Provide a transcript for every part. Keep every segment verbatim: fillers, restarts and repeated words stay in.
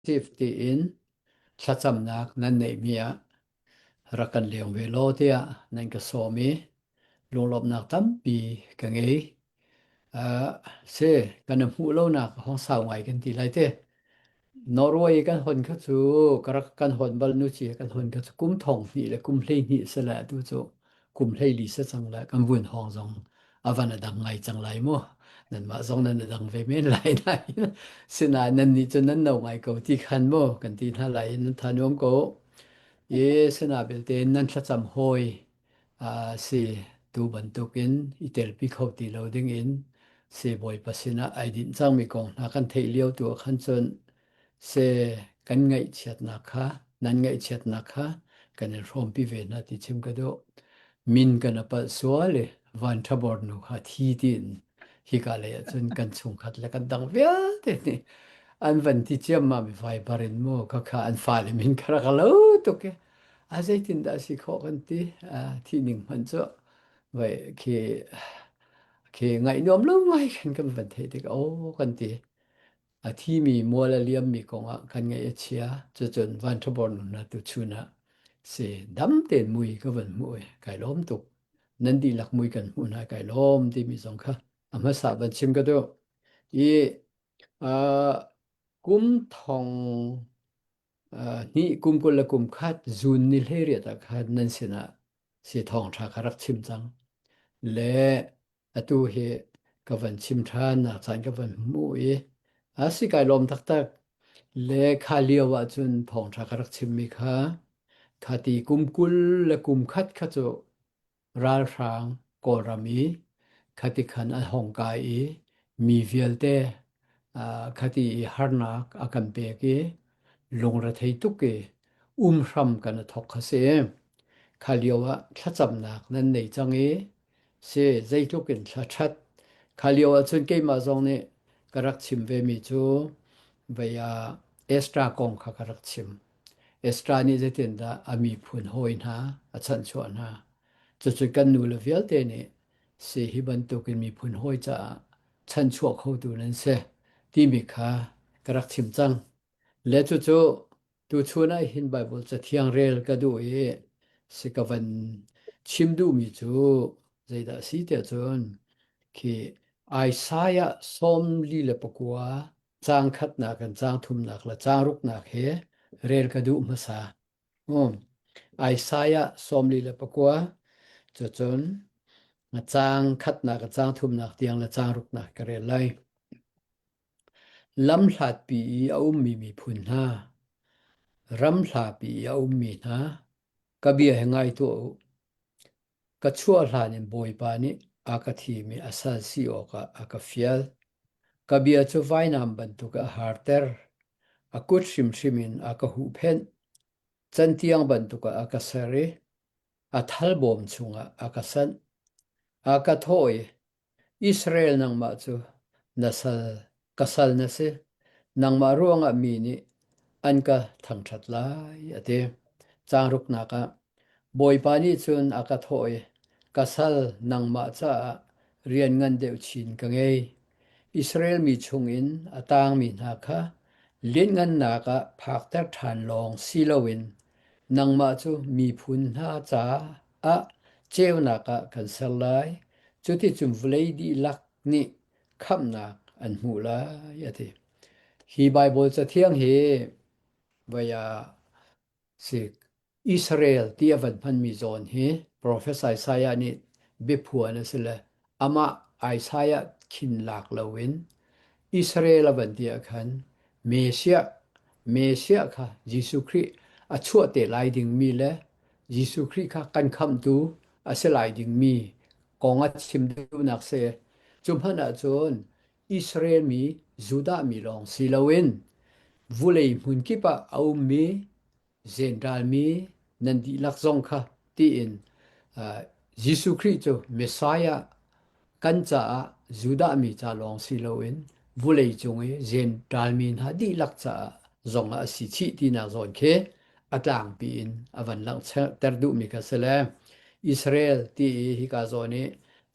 positive tiin thlacamnak nan neihmi ah rak kan leng ve law tiah nan ka sawm i, lunglawmhnak tampi ka ngei. Ah, si, kan hmuh lonak a hong sau ngai kan ti lai te. Norway kan hon kha cu, ka rak kan hon bal nu ci kan hon kha cu kum thong hnih le kum hlei hnih si lai, atu cu kum hlei li si cang lai, kan vun hong zong a van a dang ngai cang lai mu. Nanmah zong nan a dang ve men lai nain, sinain nannih cu nan no ngai ko ti khan mu kan ti hna lai in nan tha nuam ko. I sinain belte in nan thlacam hawi, aa, si, tu bantukin i telpi kho ti lo dingin si, Bawipa sinah aa dinh cangmi kong hna kan theih lio tu ah khan cun si, kan ngaihchiatnak kha, nan ngaihchiatnak kha kan in hrawmpi ve hna ti chim ka duh. Min kan a palh sual i, Van Ṭhabor nu kha thi tiin hika lei ahcun kan chungkhat le kan dang vialte nih an van ti ciammam i, Viber in mu kha kha an fale min kha rak a lo tuk i, a zeitindah a si khawh kan ti, aa, thih ning hmanh cu vai khi, khi ngaih nuam lo ngai khan kan van theih tik, aw kan ti. A thimi mual a liammi kongah kan ngaih a chia. Cucun Van Ṭhabor nu hna tu chun ah si, dam tein mui ka van hmuh i, kai lawm tuk. Nan dihlak mui kan hmuh hna, kai lawm timi zong kha a hmasa van chim ka duh. I, aa, kum thong, aa, hnih, kum kul le kum khat, June ni hleiriat ah khan nan sinah si, thawngṭha ka rak chim cang. Le atu hi ka van chim ṭhan, nak caan ka van hmuh i, a si, kai lawm taktak. Le kha lio ahcun thawngṭha ka rak chimmi kha, kha ti kum kul le kum khat kha cu ralhrang Kawlram i kha ti khan a hong kai i, mi vialte, aa, kha ti i harnak a kan pek i, lungrethei tuk i, umhram kan a thok kha si. Kha lio ah thlacamnak nan nei cang i, si, zeitluk in thla ṭhat. Kha lio ahcun keimah zong nih ka rak chim vemi cu, vai, aa, Esther kong kha ka rak chim. Esther nih zeitindah a miphun hawi hna a chanhchuah hna. Cucu kan nu le vialte nih si, hi bantukin miphun hawi caah chanhchuah khotu nan si timi kha ka rak chim cang. Le cucu tuchun ah hin Baibal cathiang rel ka duh i, si, ka van chim duhmi cu zeidah a si tiah cun, khi Isaiah sawmli le pakua, caang khatnak in caang thumnak le caang ruknak he rel ka duh hmasa. Um, Isaiah sawmli le pakua, cucun caang khatnak in caang thumnak tiang le caang ruknak ka rel lai. Lamhlatpi i a ummi miphun hna, ramhlapi i a ummi hna, ka bia he ngai tuah u. Ka chuah hlan in Bawipa nih a ka thim i a sal si awkah a ka fial. Ka bia cu vainam bantuk ah a harter, a kut hrimhrim in a ka huhphenh, cantiang bantuk ah a ka ser i, a thalbawm chungah a ka sanh. A ka thawh i, Israel, nangmah cu na sal, ka sal na si, nangmah ruangah mi nih an ka thangṭhat lai, a ti. Caang ruknak ah Bawipa nih cun a ka thawh i, ka sal, nangmah caah rian ngan deuh chin ka ngei. Israel mi chungin a tangmi hna kha liatngannak ah phakter ṭhan lawng si loin, nangmah cu miphun hna caah ceunak ah kan ser lai. Cuticun vulei dihlak nih khamhnak an hmuh lai, a ti. Hi Baibal cathiang hi, vai, aa, si, Israel ti a van hmanmi zawn hi profet Isaiah nih biaphuan a si le, amah Isaiah khin lak loin Israel a van ti ah khan Messiah, Messiah kha Jesuh Khrih a chuah te lai dingmi le Jesuh Khrih kha kan khamhtu a si lai dingmi kong a chim duhnak si. Cu hmanh ahcun Israel mi, Judah mi lawng si loin vulei hmunkip ah a ummi Zentail mi nan dihlak zong kha, tiin, aa, Jesuh Khrih cu Messiah kan caah Judah mi ca lawng si loin vulei cung i Zentail mi hna dihlak caah zong a si chih tinak zawn khi a tlangpi in a van langhter duhmi kha si le, Israel ti i hika zawn i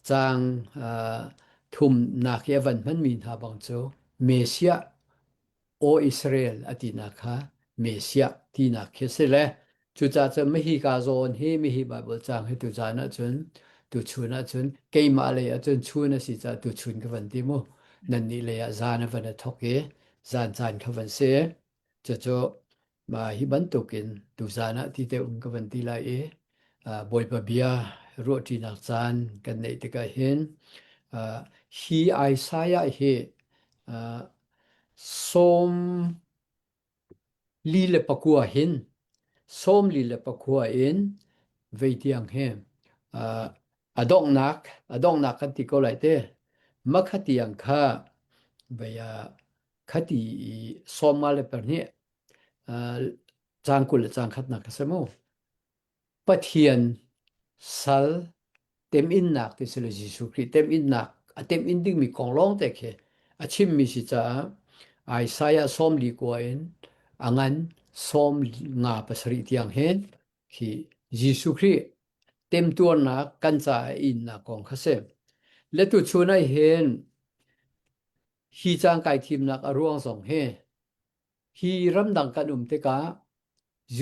caang, aa, thumnak i a van hmanmi hna bang cu Messiah O Israel a tinak kha Messiah tinak khi a si le. Cucaah cun mi hi ka zawn hi, mi hi Bible cang hi tuzan ahcun, tuchun ahcun, keimah lei ahcun chun a si caah tuchun ka van ti mu. Nannih lei ah zan a van a thok i, zan caan kha van si. Cucu, mah hi bantukin tuzan ah ti te um ka van ti lai i, aa, Bawipa bia ruahṭinak caan kan neih tikah hin, aa, hi Isaiah hi, aa, sawm li le pakua hin, sawm li le pakua in vei tiang hi, aa, a donghnak, a donghnak kan ti ko lai te, makha tiang kha, vei, aa, khati i sawm nga le pahnih, aa, cang kul le cang khatnak ka si mu. Pathian sal teminnak ti si le Jesuh Khrih teminnak, a temin dingmi kong lawngte khi a chimmi si caah Isaiah sawm li kua in a ngan sawm nga pasarih tiang hin khi Jesuh Khrih temtuarnak kan caah a innak kong kha si. Le tuchun ah hin hi cangkai thimnak a ruang zong hi, hi ramdang kan um tikah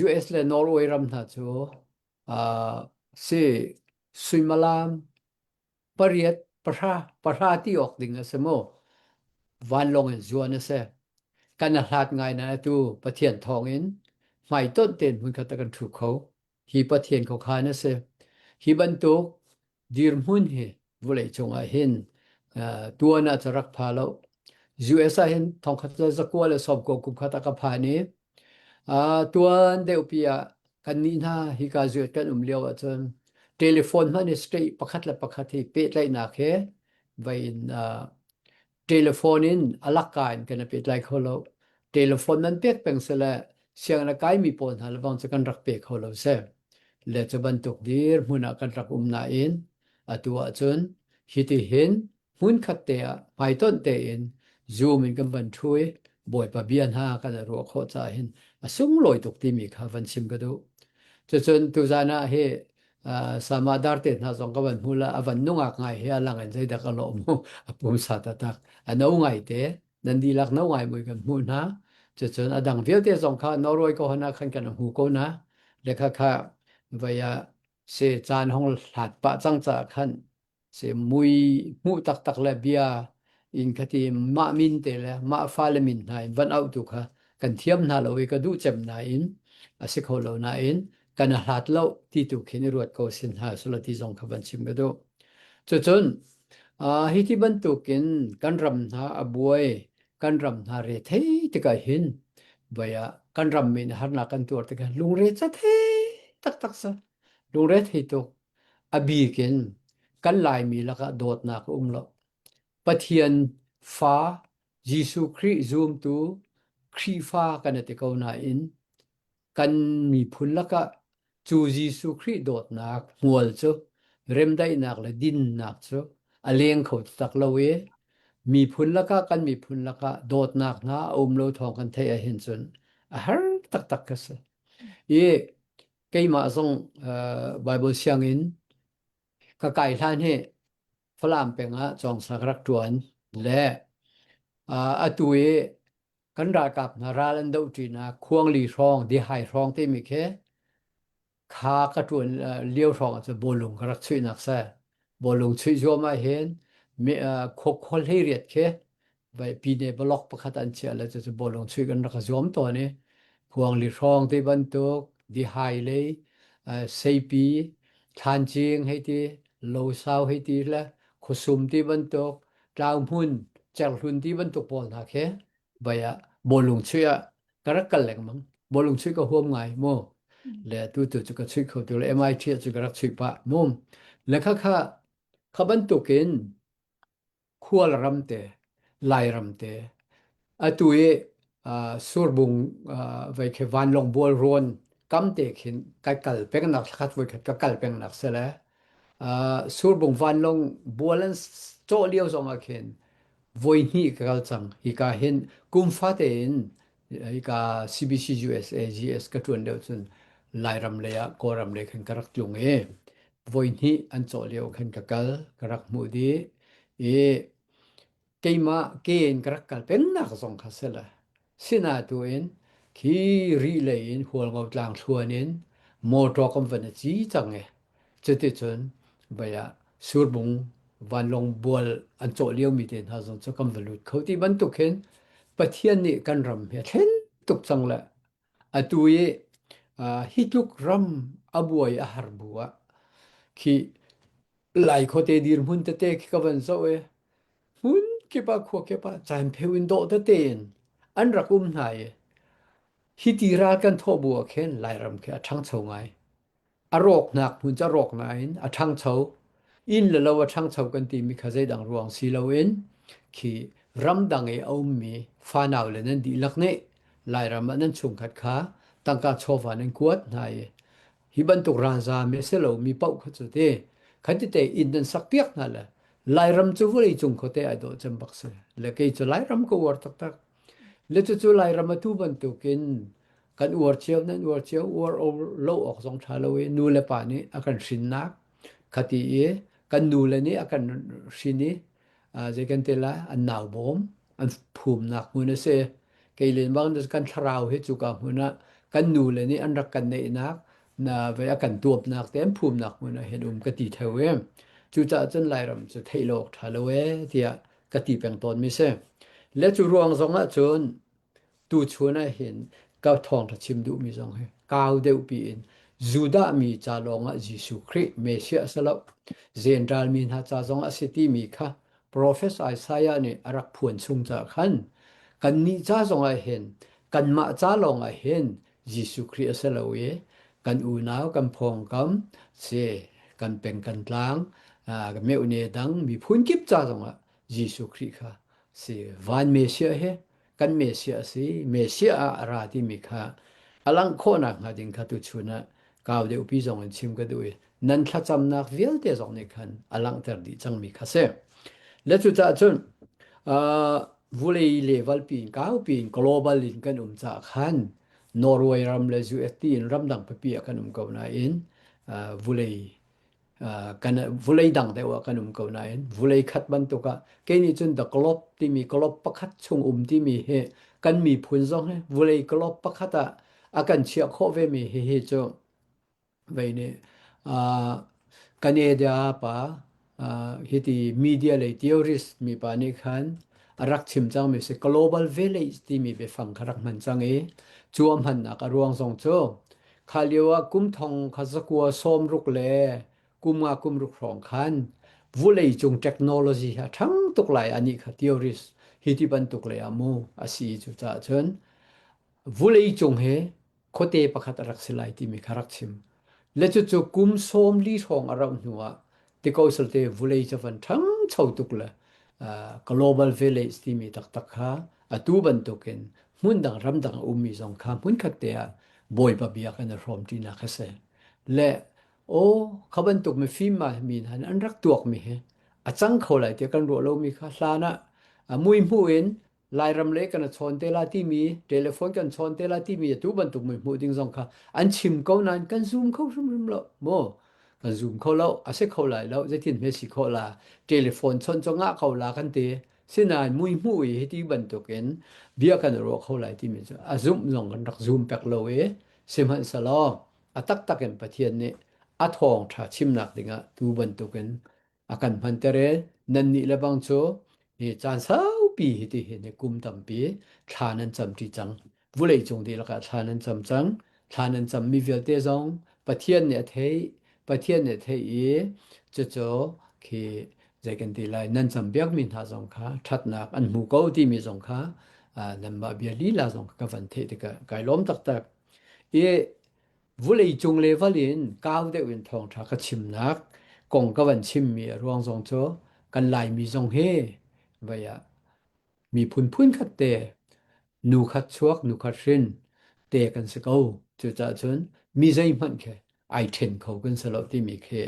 U S le Norway ram hna cu, aa, si suimilam pariat, pahra, pahra ti awk ding a si mu. Vanlawng in zuan a si. Kan a hlat ngai nain atu Pathian thawngin hmaitonh tein hmunkhat ah kan ṭhu kho. Hi Pathian khuakhan a si. Hi bantuk dirhmun hi vulei chungah hin, aa, tuan ah cu rak pha lo. U S ah hin thongkhat le zakua le sawmkua kum khat ah ka phan i, aa, tuan deuhpi ah kannih hna hika zuat kan um lio ahcun telephone hmanh hi state pakhat le pakhat hi pehtlaihnak he vai in, aa, telephone in a lakka in kan i pehtlai kho lo. Telephone nan pek peng si le sianginn a kaimi pawl hna le vang cu kan rak pe kho lo si. Le cu bantuk dirhmun ah kan rak um nain atu ahcun hiti hin hmunkhat te ah hmaitonh tein Zoom in kan van ṭhu i Bawipa bia hna kan i ruah khawh caah hin a sunglawi tuk timi kha van chim ka duh. Cucun tuzan ah hi, aa, Sama Darte hna zong ka van hmuh le a van nungak ngai hi a lang in zeidah a lawh mu a pumsa taktak a no ngai te nan dihlak no ngai mu i kan hmuh hna. Cucun a dang vialte zong kha Norway ko hna khan kan hmu ko hna. Le kha kha vai ah si caan hong hlat pah cang caah khan si mui hmuh taktak le bia in khati mah min te le mah fale min hna in van auh tu kha kan thiam hna lo i ka duh cem nain a si kho lo nain kan a hlat lo ti tu khin i ruat ko sin hna sula ti zong kha van chim ka duh. Cucun, aa, hiti bantukin kan ram hna a buai, kan ram hna rethei tikah hin, vai ah kan ram min harnak kan tuar tikah lungre ca thei taktak sa, lungre thei tuk. A bik in kan Laimi lakah dawtnak a um lo. Pathian fa, Jesuh Khrih zumtu Khrihfa kan i ti ko nain kan miphun lakah cu Jesuh Khrih dawtnak hmual cu remdaihnak le dinnak cu a leng kho taktak lo i miphun lakah, kan miphun lakah dawtnak hna a um lo thawng kan theih ahhin cun a har taktak ka si. I keimah zong, aa, Bible sianginn ka kai hlan hi Falam peng ah cawngsa ka rak ṭuan le, aa, atu i kan ralkap hna ral an doh ṭinak Khuangli hrawng, Dihai hrawng timi khi kha ka ṭuan, aa, lio hrawng ah cun bawlung ka rak chuihnak si. Bawlung chuih zuam ah hin mi, aa, khua, khua hleiriat khi vai pine balok pakhat an chiah le cucu bawlung chuih kan rak ka zuam tawn i Khuangli hrawng ti bantuk, Dihai lei, aa, Seipi, Thlancing hei ti, Losau hei ti le Khuasum ti bantuk, Tlauhmun, Cerhlun ti bantuk pawl hna khi vai ah bawlung chuih ah ka rak kal lengmang. Bawlung chuih ka huam ngai mu. Le tu tu cu ka chuih kho tu le M I T ah cu ka rak chuih pah mu. Le kha kha, kha bantukin Khual ram te, Lairam te, atu i, aa, Surbung, aa, vai khi vanlawng bual rawn kam te khin ka kal pengnak, thlakhat voikhat ka kal pengnak si le, aa, Surbung vanlawng bual an s-, cawh lio zong ah khin voi hnih ka kal cang. Hika hin kum fate in, hika C B C U S A G S ka ṭuan deuh cun Lairam lei ah Kawlram lei khin ka rak tlung i voi hnih an cawh lio khan ka kal, ka rak hmuh dih i keimah ke in ka rak kal pengnak zong kha si le Sinain tu in khi rih lei in Hualngo tlang thluan in mawtaw kan van a ci cang e. Cuticun vaya Surbung vanlawng bual an cawh liomi te hna zong cu kan va lut kho ti bantuk hin Pathian nih kan ram hi a thlen tuk cang le atu i, aa, hi tluk ram a buai a har bu ah khi Lai khuate dirhmun tete khi ka van zoh e. Hmun kip ah khua kip ah caan pheu in dawh tete in an rak um hna i hiti ral kan thawh bu ah khin Lairam khi a ṭhangcho ngai. A rawknak hmun cu a rawk nain a ṭhangcho. Inn le lo a ṭhangcho kan timi kha zeidang ruang si loin khi ramdang i a ummi fanau le nan dihlak nih Lairam ah nan chungkhat kha tangka chawva nan kuat hna i hi bantuk ralzaam i si lomi paoh kha cu ti khatite in nan sak piak hna le Lairam cu vawlei cung khuate aa dawh cem bak si. Le kei cu Lairam ka uar taktak. Le cucu Lairam atu bantukin kan uar cio, nan uar cio, uar lo awk zong ṭha lo i nu le pa nih a kan hrinnak kha ti i kan nu le nih a kan hrin i, aa, zei kan ti lai, an nau bawm, an phumnak hmun a si. Kei len bang kan thlarau hi cuka hmun ah kan nu le nih an rak kan neihnak, na vei a kan tuamnak te an phumnak hmun ah hin um ka ti theu i cucaah cun Lairam cu theih lo awk ṭha lo e tiah ka ti peng tawnmi si. Le cu ruang zongah cun tuchun ah hin ka thawngṭha chim duhmi zong hi kau deuhpi in Judah mi ca lawngah Jesuh Khrih Messiah a si lo, Jentail mi hna ca zongah a si timi kha profet Isaiah nih a rak phuan chung caah khan kannih ca zongah hin kanmah ca lawngah hin Jesuh Khrih a si lo i kan unau, kan phawngkam si, kan peng kan tlang, aa, kan meuh ne dang miphun kip ca zongah Jesuh Khrih kha si van Messiah hi kan Messiah a si, Messiah ah a ra timi kha a langh khawhnak hnga ding kha tuchun ah kau deuhpi zong in chim ka duh i nan thlacamnak vialte zong nih khan a langhter dih cangmi kha si. Le cucaah cun, aa, vulei level pi in, kau pi in, global in kan um caah khan Norway ram le U S tiin ramdang pipi ah kan um ko nain, aa, vulei aa, kan, vulei dang deuh ah kan um ko nain, vulei khat bantuk ah, kei nih cun the globe timi, globe pakhat chung um timi hi kan miphun zong hi, vulei globe pakhat ah a kan chiah khawh vemi hi, hi cu vei nih, aa, Canada pa, aa, hiti media lei theorist mi pa nih khan a rak chim cangmi si, global village timi biafang kha rak hman cang i, cu a hmannak a ruang zong cu kha lio ah kum thong khat zakua sawm ruk le kum nga kum ruk hrawng khan vulei cung technology hi a ṭhang tuk lai a nih kha theorist hiti bantuk lei ah mu a si i cucaah cun vulei cung hi khuate pakhat a rak si lai timi kha rak chim. Le cucu kum sawm li hrawng a rauh hnuah tiko salte vulei cavan ṭhangcho tuk le, aa, global village timi taktak kha atu bantukin hmun dang ram dang a ummi zong kha hmunkhat te ah Bawipa bia kan i hrawm ṭinak a si. Le aw, kha bantuk mifim mi hna in an rak tuakmi hi a cang kho lai tiah kan ruah lomi kha hlan ah, a muihmuh in Lairam lei kan i chawn te lai timi, telephone kan chawn te lai timi, atu bantuk muihmuh ding zong kha an chim ko nain kan zum kho hrimhrim lo maw? Kan zum kho lo, a si kho lai lo, zeitin hme si kho la, telephone chawn cu ngah ko la kan ti. Sinain muihmuh i hiti bantukin bia kan i ruah kho lai timi cu a zumh zong kan rak zum pek lo i, sihmanhsehlaw a taktak in Pathian nih a thawngṭha chimnak dingah tu bantukin a kan hmanter i, nannih le bang cu hi caan saupi hiti hin hi kum tampi thla nan cam ṭi cang. Vulei cung dihlak ah thla nan cam cang. Thla nan cammi vialte zong Pathian nih a theih, Pathian nih a theih i, cucu khi zei kan ti lai, nan cam biakmi hna zong kha ṭhatnak an hmu ko timi zong kha, aa, nanmah bia lila zong kha ka van theih tikah kai lawm taktak. I vulei cung level in kau deuh in thawngṭha ka chimnak kong ka van chimmi a ruang zong cu kan Laimi zong hi vaya miphun phun khat te, nu khat chuak, nu khat hrin te kan si ko. Cucaah cun mi zeihmanh khi aa ṭhen kho kan si lo timi khi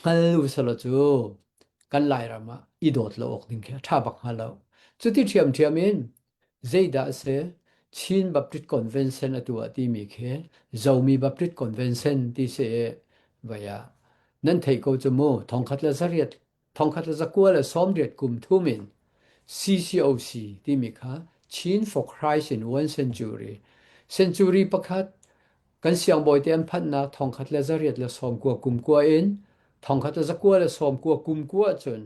hngal u seh law cu kan Lairam ah i dawt lo awk ding khi a ṭha bak hnga lo. Cuti ṭhiamṭhiam in zeidah a si? Chin Baptist Convention atu ah timi khi Zomi Baptist Convention ti si i, vaya nan theih ko cu mu, thongkhat le zariat, thongkhat le zakua le sawmriat kum thum in C C O C timi kha Chin for Christ in one century. Century pakhat kan siangbawite an phatna thongkhat le zariat le sawmkua kum kua in, thongkhat le zakua le sawmkua kum kua cun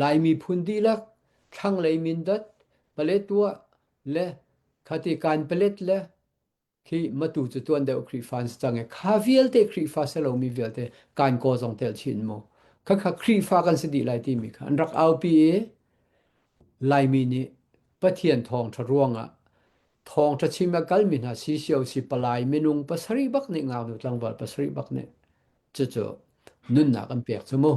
Laimi phun dihlak, Thlanglei Mindat, Paletwa le Khatikan Palet le khi matu cu tuan deuh Khrihfa an si cang i, kha vialte Khrihfa si lomi vialte kan kaw zong tel chin mu. Kha kha Khrihfa kan si dih lai timi kha an rak aupi i, Laimi nih Pathian thawngṭha ruangah thawngṭha chim a kalmi hna sisio si palai minung pasarih bak nih ngaknu tlangval pasarih bak nih cucu nunnak an pek cu mu.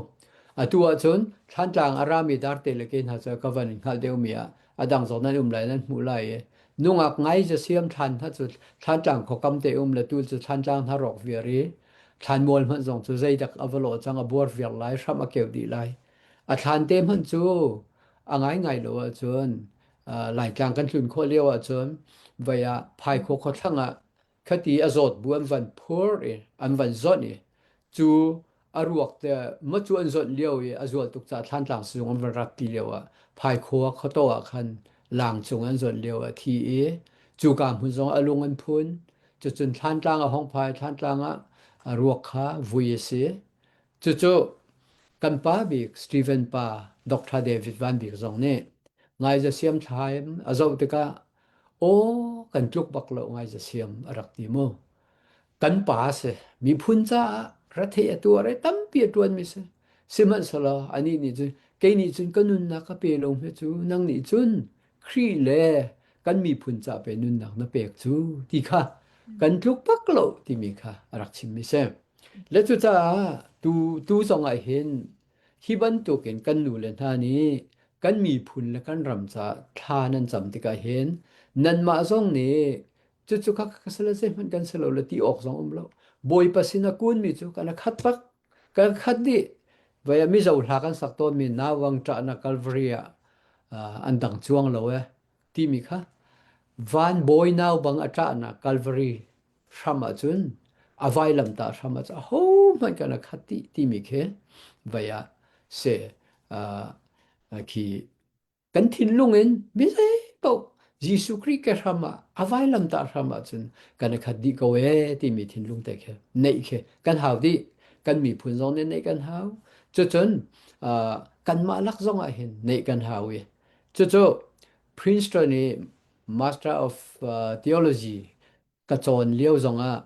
Atu ahcun Thlantlang a rami darte le ke hna cu ka van hngalh deuhmi ah a dang zong nan um lai, nan hmuh lai i, nungak ngaizasiam thlan hna cu Thlantlang khuakam te um le tul cu Thlantlang hna rawk viar i, thlan mual hmanh zong cu zeidak a va lawh cang, a buar viar lai, hram a keu dih lai. A thlante hmanh cu a ngaingai lo ahcun, aa, Laitlang kan tlun khawh lio ahcun, voi ah Phaikhua khuathlang ah khati a zawt bu an van phur i, an van zonh i, cu a ruak te ma cu an zonh lio i, a zual tuk caah Thlantlang sizung an van rat ti lio ah Phaikhua khuataw ah khan Laang cung an zonh lio ah thi i, cu ka hmun zong a lung an phun. Cucun Thlantlang a hong phai, Thlantlang ah a ruak kha vui a si. Cucu kan pa bik, Stephen pa, Doctor David Van Bik zong nih ngaizasiam thlan a zoh tikah, aw, kan tluk bak lo ngaizasiam a rak ti mu. Kan pa a si, miphun caah retheih a tuah, rei tampi a ṭuanmi si. Sihmanhsehlaw anih nih cun, kei nih cun ka nunnak ka pe lo hme cu, nang nih cun Khrih le kan miphun caah pe nunnak na pek cu, ti kha kan tluk bak lo timi kha a rak chimmi si. Le cucaah tu, tu zongah hin hi bantukin kan nu le hna nih kan miphun le kan ram caah thla nan cam tikah hin nanmah zong nih cucu kha ka si le zeihmanh kan si lo le ti awk zong um lo. Bawipa sin a kunmi cu kan a khat bak, kan a khat dih. Voi ah Mizo hla kan sak tawnmi naubang ṭahnak Calvary ah, aa, an dang cuang lo e timi kha, van bawi naubang a ṭahnak Calvary hram ahcun a vailamtah hram ahcun ahohmanh kan a khat dih timi khi voi ah si, aa, khi kan thinlung in mi zeipaoh Jesuh Khrih ke hram ah, a vailamtah hram ahcun kan a khat dih ko e timi thinlung te khi neih khi kan hau dih. Kan miphun zong nih neih kan hau. Cucun, aa, kanmah lak zongah hin neih kan hau i, cucu Princeton i Master of, aa, Theology ka cawn lio zongah,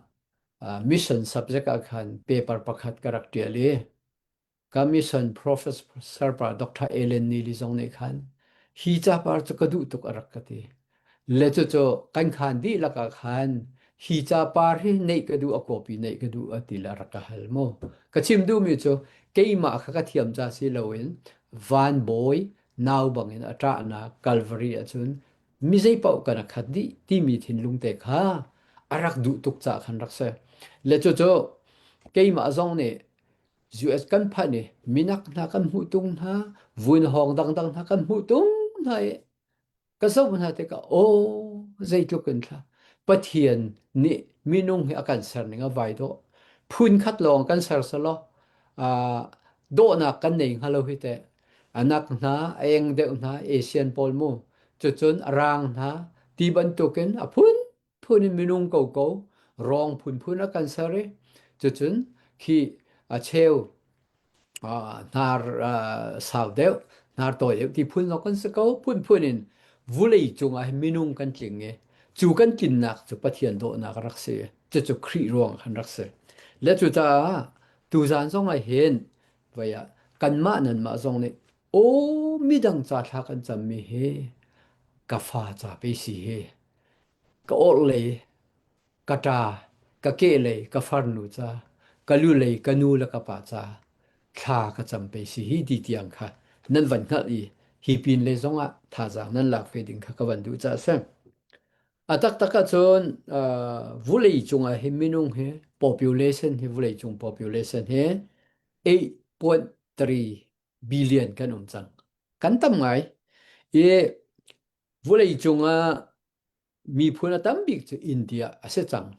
aa, mission subject ah khan paper pakhat ka rak ṭial i, ka mission professor pa Doctor Alan Neely zong nih khan, hi ca par cu ka duh tuk a rak ka ti. Le cucu kan khan dihlak ah khan, hi ca par hi neih ka duh, a copy neih ka duh a ti le a rak ka hal mu. Ka chim duhmi cu, keimah kha ka thiam ca si loin, van bawi nau bangin a ṭahnak Calvary ahcun mi zeipaoh kan a khat dih timi thinlung te kha a rak duh tuk caah khan rak si. Le cucu keimah zong nih U S kan phanh i, minak hna kan hmuh tung hna, vun hawng dangdang hna kan hmuh tung hna i, ka zoh hna tikah, aw, zeitluk in thla. Pathian nih minung hi a kan ser ning a vai dawh. Phun khat lawng kan ser seh law, aa, dawhnak kan nei hnga lo hi teh. A nak hna, a eng deuh hna, Asian pawl mu. Cucun a rang hna, ti bantukin a phun phun in minung koko, rawng phunphun a kan ser i, cucun khi a cheu, aa, hnar, aa, sau deuh, hnar tawi deuh ti phun zong kan si ko, phunphun in vulei cungah hin minung kan tling i, cu kan tlinnak cu Pathian dawhnak a rak si i, cucu Khrih ruang khan rak si. Le cucaah tuzan zong ah hin voi ah kanmah nanmah zong nih, aw, midang ca thla kan cammi hi ka fa ca pei si hi. Ka orhlei, ka ṭa, ka kehlei, ka farnu ca, ka lulei, ka nu le ka pa ca thla ka cam pei si hi ti tiang kha nan van hngalh i, hi pin le zongah thazaang nan lak ve ding kha ka van duh caah a si. A taktak ahcun, aa, vulei cungah hi minung hi, population hi, vulei cung population hi eight point three billion kan um cang. Kan tam ngai. I vulei cungah miphun a tam bik cu India a si cang.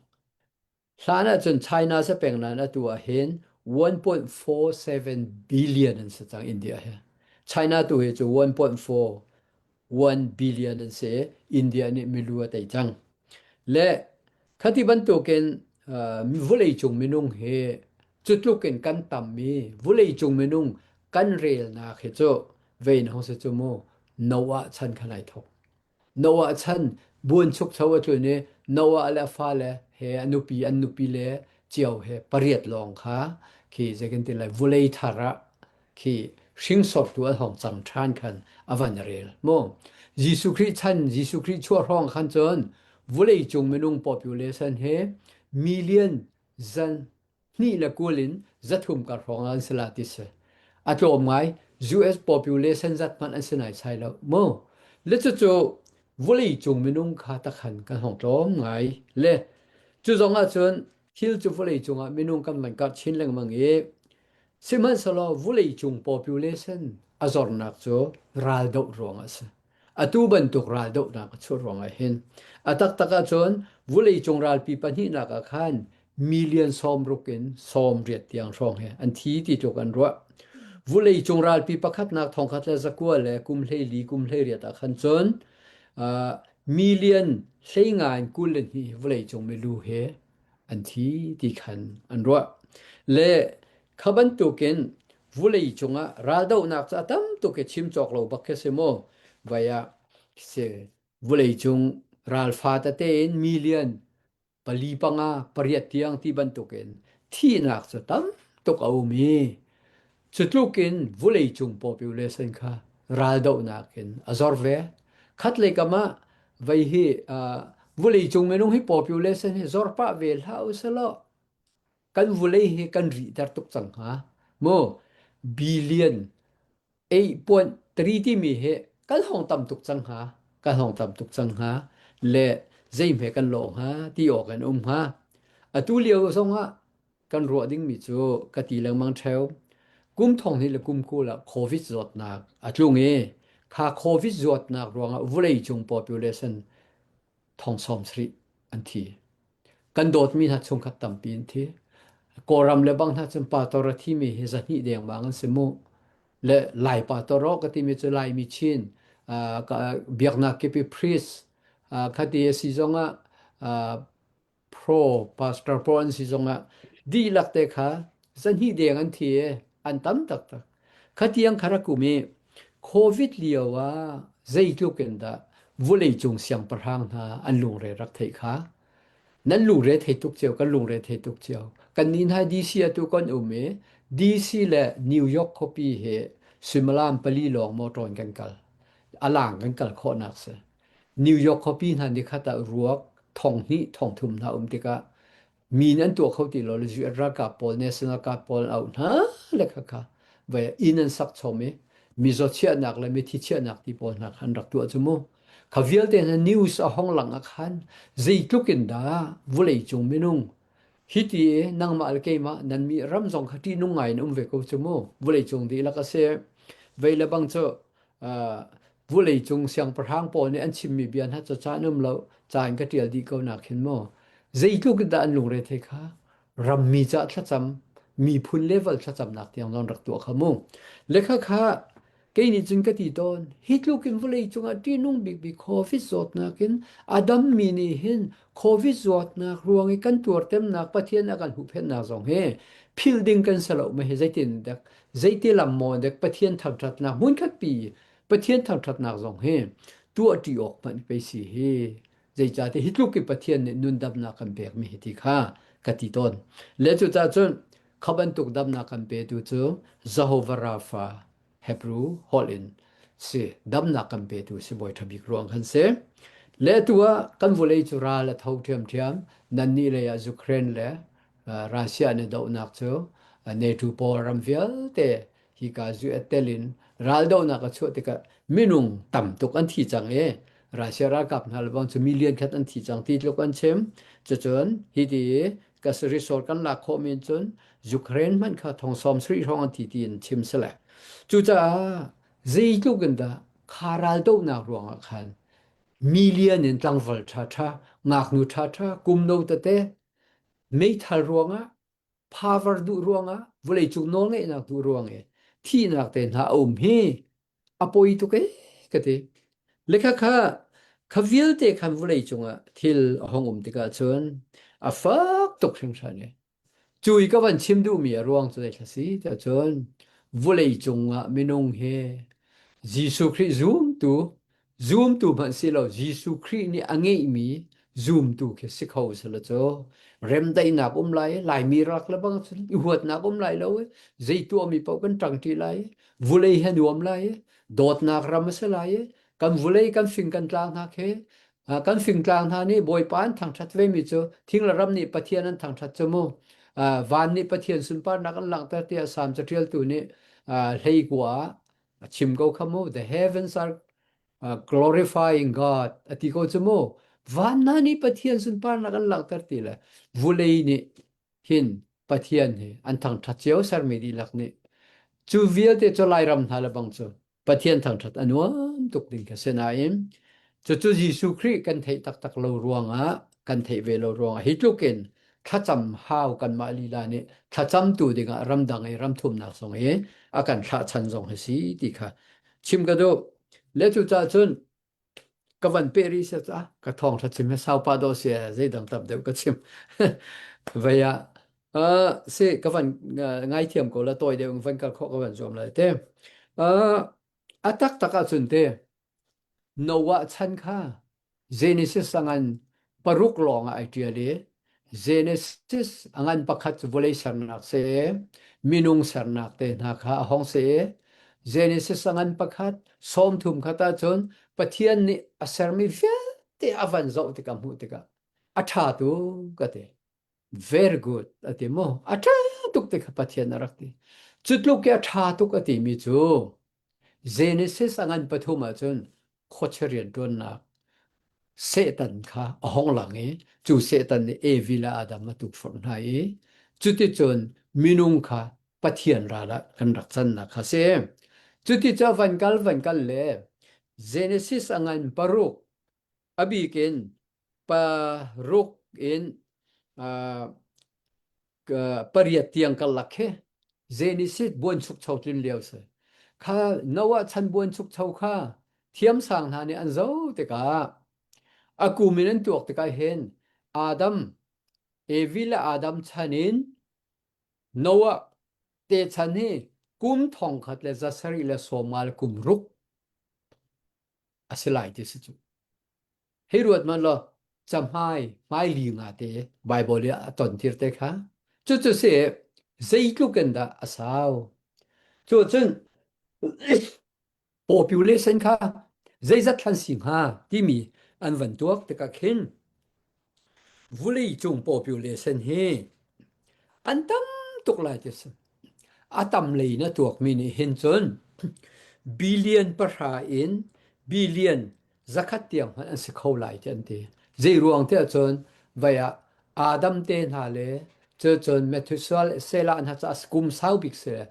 Hlan ahcun China si peng nain atu ah hin one point four seven billion an si cang India hi. China tu hi cu one point four one billion an si, India nih milu a tei cang. Le khati bantukin, aa, vulei cung minung hi cutlukin kan tammi, vulei cung minung kan relnak hi cu vei na hong si cu mu, Noah chan khan aa thok. Noah chan buan chukcho a tlun i Noah le a fale he a nupi, an nupi le cio he pariat lawng kha khi zekin ti lai vulei thar ah khi hringsortu an hong cang ṭhan khan a van rel mu. Jesuh Khrih chan, Jesuh Khrih chuah hrawng khan cun vulei cung minung population he million zan hnih le kul in zathum kar hrawng an si lai ti si. A tlawm ngai, U S population zat hmanh an si nai sai lo mu. Le cucu vulei cung minung kha takhan kan hong tlawm ngai le cu zong ahcun thil cu vulei cungah minung kan van karh chin lengmang i, sihmanhsehlaw vulei cung population a zornak cu raldoh ruangah a si. Atu bantuk raldohnak a chuah ruangah hin a taktak ahcun vulei cung ralpi pahnihnak ah khan million sawmruk in sawmriat tiang hrawng he an thi ti tluk an ruah. Vulei cung ralpi pakhatnak thongkhat le zakua le kum hleili, kum hleiriat ah khan cun, aa, million hleinga in kul le hnih vulei cung milu he an thi ti khan an ruah. Le kha bantukin vulei cungah raldohnak cu a tam tuk i chim cawk lo bak khi a si mu. Vai ah si, vulei cung ralfa tete in million pali panga pariat tiang ti bantukin thihnak cu tam tuk a um i, cutlukin vulei cung population kha raldohnak in a zor ve. Khatlei kam ah vai hi, aa, vulei cung minung hi population hi zor pah ve hlah u sih law, kan vulei hi kan rihter tuk cang hnga. Mu, billion eight point three timi hi kan hong tam tuk cang hnga, kan hong tam tuk cang hnga, le zeihmeh kan lawh hnga ti awk in um hnga. Atu lio zongah kan ruah dingmi cu ka ti lengmang ṭheo. Kum thong hnih le kum kul ah covid zuatnak a tlung i, kha covid zuatnak ruangah vulei cung population thong sawm sarih an thi. Kan dawtmi hna chungkhat tampi an thi. Kawlram le bang hna cun pastor a thimi hi zahnih dengmang an si mu. Le Lai pastor aw ka timi cu Laimi Chin, aa, ka, biaknak kip i priest, aa, khati a si zongah, aa, pro, pastor pro an si zongah dihlak te kha zahnih deng an thi i an tam taktak. Khatiang kha rak um i, covid lio ah zeitluk in dah vulei cung siangpahrang hna an lungre rak theih kha? Nan lungre thei tuk cio, kan lungre thei tuk cio. Kannih hna D C atu kan um i, D C le New York khuapi hi suimilam pali lawng mawṭaw in kan kal. A lang kan kal khawhnak si. New York khuapi hna nikhat ah ruak thong hnih, thong thum hna um tikah, mi nih an tuah kho ti lo le, U S ralkap pawl, national guard pawl an auh hna le kha kha vai inn an sak chom i, mizaw chiahnak le mithi chiahnak ti pawl hna kha an rak tuah cu mu. Kha vialte hna news a hong lang ah khan, zeitluk in dah vulei cung minung hiti i nangmah le keimah nan mi ram zong kha ṭihnung ngai in um ve ko cu mu. Vulei cung dihlak a si. Vei le bang cu aa, vulei cung siangpahrang pawl nih an chimmi bia hna cu caan um lo, caan ka ṭial dih ko nak hin maw? Zeitluk in dah an lungre thei kha? Rammi ca thlacam, miphun level thlacamnak tiang zong rak tuah kha mu. Le kha kha, kei nih cun ka ti tawn, hi tluk in vulei cungah ṭihnung bikbik covid zawtnak in a dammi nih hin covid zawtnak ruang i kan tuartemnak Pathian a kan hmuhphenhnak zong hi philh ding kan si lo mah hi, zeitin dah, zeiti lam maw dek Pathian thangṭhatnak hmunkhat pi, Pathian thangṭhatnak zong hi tuah ṭi awk hmanh pei si hi. Zeicahtiah hi tluk i Pathian nih nun damnak kan pekmi hi ti kha ka ti tawn. Le cucaah cun kha bantuk damnak kan petu cu Jehovah Rapha, Hebru holh in si, damnak kan petu si, bawi ṭha bik ruang khan si. Le atu ah kan vulei cu ral a tho ṭhiamṭhiam, nannih lei ah Ukraine le aa, Russia nih dohnak cu, aa, NATO pawl ram vialte hika U S tel in raldohnak a chuah tikah minung tam tuk an thi cang i, Russia ralkap hna le bang cu million khat an thi cang ti tluk an chim. Cucun hiti ka si result kan lak khawhmi cun Ukraine hmanh kha thong sawm sarih hrawng an thi ti an chim si le. Cucaah zeitluk in dah kha raldohnak ruangah khan million in tlangval ṭha ṭha, ngaknu ṭha ṭha, kumno tete, meithal ruangah, power duh ruangah, vulei cung nawlngeihnak duh ruang i thihnak te hna a um hi a poi tuk e ka ti. Le kha kha, kha vialte khan vulei cungah thil a hong um tikah cun a fak tuk hringhran i, cui ka van chim duhmi a ruang cu zei thla si tiah cun, vulei cungah minung hi Jesuh Khrih zumtu, zumtu hmanh si lo, Jesuh Khrih nih a ngeihmi zumtu khi si kho sila cu, remdaihnak um lai, Laimi rak le bang cun i huatnak um lai lo, zei tuahmi paoh kan ṭangṭi lai, vulei he nuam lai, dawtnak ram a si lai, kan vulei kan fing kan tlang hna khi, aa, kan fing tlang hna nih Bawipa an thangṭhat vemi cu, thing le ram nih Pathian an thangṭhat cu mu, aa, van nih Pathian sunparnak an langhter tiah Salm caṭialtu nih, aa, hleikua ah a chim ko kha mu, "The heavens are, aa, glorifying God," a ti ko cu mu. Van hna nih Pathian sunparnak an langhter ti le vulei nih hin Pathian hi an thangṭhat cio sermi dihlak nih cu vialte cu Lairam hna le bang cu Pathian thangṭhat a nuam tuk ding kha si nain, cucu Jesuh Khrih kan theih taktak lo ruangah, kan theih ve lo ruangah, hi tlukin thlacam hau kanmah lila nih thlacamtu dingah ramdang i ramthumnak zong hi a kan thlahchan zong hi si ti kha chim ka duh. Le cucaah cun, ka van peh rih sia caah ka thawngṭha chim he sau pah dawh sia, zeidang tam deuh ka chim. Vaya, ah, si ka van, ah, ngaithiam ko la tawi deuh in van kal khawh ka van zuam lai te. Ah, a taktak ahcun te, Noah chan kha Genesis a ngan paruk lawngah ai ṭial i, Genesis a ngan pakhat cu vulei sernak si i, minung sernak te hna kha a hong si i, Genesis a ngan pakhat, sawmthum khat ahcun Pathian nih a sermi vialte a van zoh tikah, a hmuh tikah, a ṭha tuk a ti. "Very good," a ti mu. A ṭha tuk ti kha Pathian a rak ti. Cutluk i a ṭha tuk a timi cu Genesis a ngan pathum ahcun khuachia rianṭuannak Satan kha a hong lang i, cu Satan nih Evi le Adam a tukforh hna i, cuticun minung kha Pathian ral ah kan rak cannak kha si. Cuticun a van kal, van kal le Genesis a ngan paruk, a bik in paruk in, aa, ka pariat tiang karlak khi Genesis buan chukcho tlin lio si. Kha Noah chan buan chukcho kha thiamsang hna nih an zoh tikah, a kum in an tuak tikah hin Adam, Evi le Adam chan in Noah te chan hi kum thongkhat le zasarih le sawmnga le kum ruk a si lai ti si cu. Hei ruat man law, cahmai, hmai li nga te Baibal i a tontir te kha. Cucu si, zeitluk in dah a sau? Cu cun, population kha zeizat thlan si hnga timi an van tuak tikah khin, vulei cung population hi an tam tuk lai ti si. A tam lei na tuakmi nih hin cun billion pahra in billion zakhat tiang hmanh an si kho lai ti an ti. Zei ruang tiah cun, vaya Adam te hna le, cu cun Methuselah hna caah kum sau bik si le,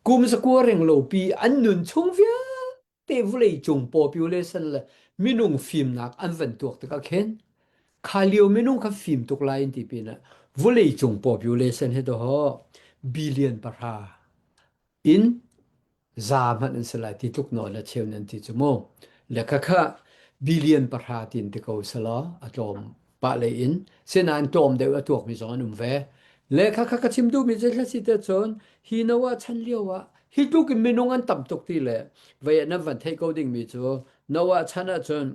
kum zakua reng lo pi an nun chung vialte vulei cung population le minung fimnak an van tuak tikah khin, kha lio minung kha fim tuk lai in ti pinah, vulei cung population hi doh billion pahra in za hmanh an si lai ti tluk nawl a cheu nan ti cu mu. Le kha kha billion pahra tin ti ko selaw, a tlawm pah lei in, sinain tlawm deuh a tuakmi zong an um ve. Le kha kha ka chim duhmi cu hla si te cun, hi Noah chan lio ah hi tlukin minung an tam tuk ti le, vei nan van theih ko dingmi cu Noah chan ah cun,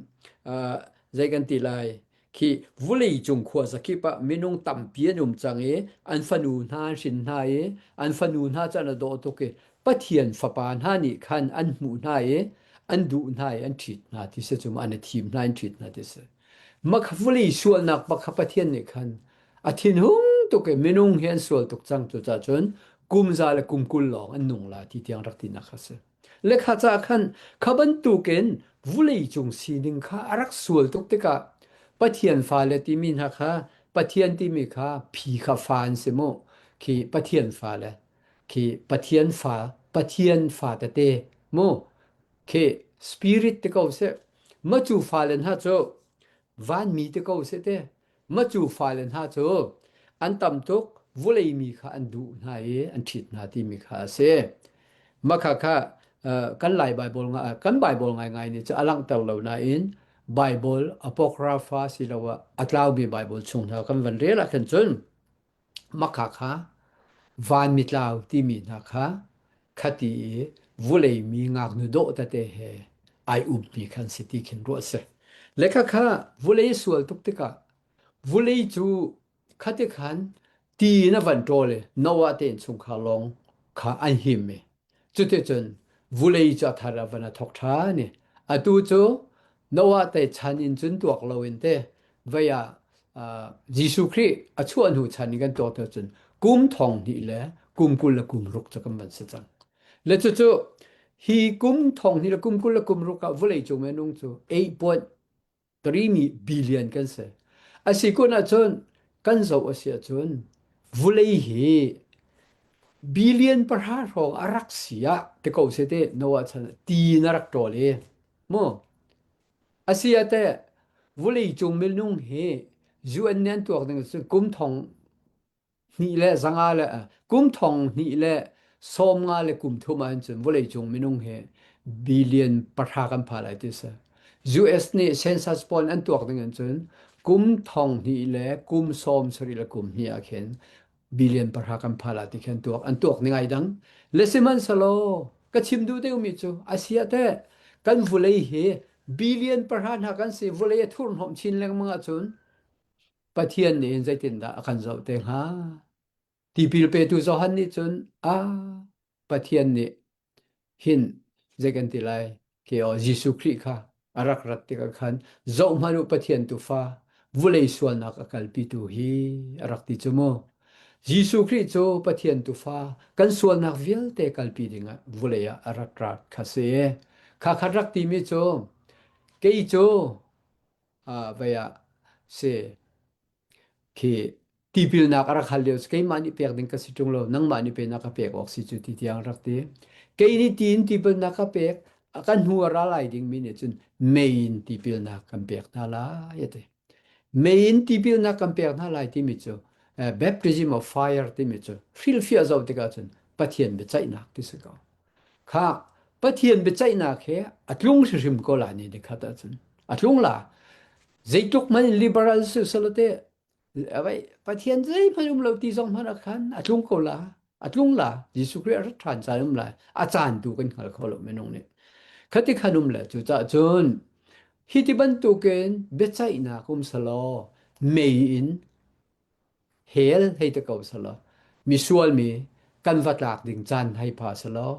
aa, zei kan ti lai, khi vulei cung khua zakip ah minung tampi an um cang i, an fanu hna an hrin hna i, an fanu hna cun a dawh tuk i, Pathian fapa hna nih khan an hmuh hna i, an duh hna i, an ṭhit hna ti si cu, an i thim hna, an ṭhit hna ti si. Makha vulei sualnak pakha Pathian nih khan a thinhung tuk i, minung hi an sual tuk cang, cucaah cun kum za le kum kul lawng an nung lai ti tiang rak tinak kha si. Le kha caah khan kha bantukin vulei cung sining kha a rak sual tuk tikah Pathian fale timi hna kha, Pathian timi kha phi kha fa an si mu. Khi Pathian fale, khi Pathian fa, Pathian fa tete mu. Khi spirit ti ko seh, macu fale hna cu vanmi ti ko seh te, macu fale hna cu an tam tuk, vulei mi kha an duh hna i an ṭhit hna timi kha a si. Makha kha aa, kan Lai Bible nga, aa, kan Bible ngaingai nih cu a langhter lo nain Bible Apocrypha si lo ah a tlaumi Bible chung hna kan van rel ah khan cun makha kha vanmitlau timi hna kha khati i vulei mi ngaknu dawh tete he ai ummi khan si ti khin ruah a si. Le kha kha vulei sual tuk tikah vulei cu khati khan ti in a van ṭawl i Noah te in chungkhar lawng kha an him i cuticun vulei cu a thar a van a thawk ṭhan i atu cu Noah te chan in cun tuak lo in te vei ah, aa, Jesuh Khrih a chuah hnu chan in kan tuak te cun kum thong hnih le kum kul le kum ruk cu kan van si cang. Le cucu hi kum thong hnih le kum kul le kum ruk ah vulei cung minung cu eight point three mi billion kan si. A si kun ahcun kan zoh a si ahcun vulei hi billion pahra hrawng a rak si ah ti ko si ti Noah chan ti na rak ṭawl i mu. A si ah te vulei cung minung hi U N nih an tuak ding cun kum thong hnih le zanga le, ah, kum thong hnih le sawm nga le kum thum ah hin cun vulei cung minung hi billion pahra kan pha lai ti si. U S nih census pawl an tuak ding in cun kum thong hnih le kum sawm sarih le kum hnih ah khin billion pahra kan pha lai ti khin tuak, an tuak ni ngai dang. Le sihmanhsehlaw ka chim duh deuhmi cu a si ah te kan vulei hi billion pahra hna kan si, vulei a thurhnawmh chin lengmang ahcun Pathian nih hin zeitindah a kan zoh te hnga? Tipil petu Johan nih cun, a, Pathian nih hin zei kan ti lai, ke aw, Jesuh Khrih kha a rak rat tikah khan, zohhmanh uh Pathian tufa, vulei sualnak a kalpitu hi a rak ti cu mu. Jesuh Khrih cu Pathian tufa, kan sualnak vialte kalpi dingah vulei ah a rak rat kha si. Kha khat rak timi cu, kei cu, aa, vei ah si khi tipilnak a rak hal lio cu, keimah nih pek ding ka si ṭung lo, nangmah nih pei na ka pek awk si cu ti tiang rak ti. Kei nih tiin tipilnak ka pek, a kan hnu a ra lai dingmi nih cun mei in tipilnak kan pek hna lai a ti. Mei in tipilnak kan pek hna lai timi cu, eh, baptism of fire timi cu hrilhfiah zoh tikah cun Pathian biaceihnak ti si ko. Kha Pathian biaceihnak he a tlung hrimhrim ko lai ni nikhat ahcun a tlung la. Zeitluk hmanh in liberal si, si lo te, a vai, Pathian zeihmanh um lo ti zong hmanh ah khan a tlung ko la, a tlung la, Jesuh Khrih a rat ṭhan caan um lai, a caan tu kan hngal kho lo minung nih. Khati khan um le, cucaah cun hiti bantukin biaceihnak um selaw, mei in hell hei te ko selaw, misual mi kan va tlak ding caan hei pha selaw,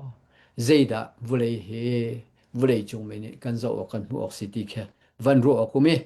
zeidah vulei hi, vulei cungmi nih kan zoh awk, kan hmuh awk si ti khe van ruah awk um i,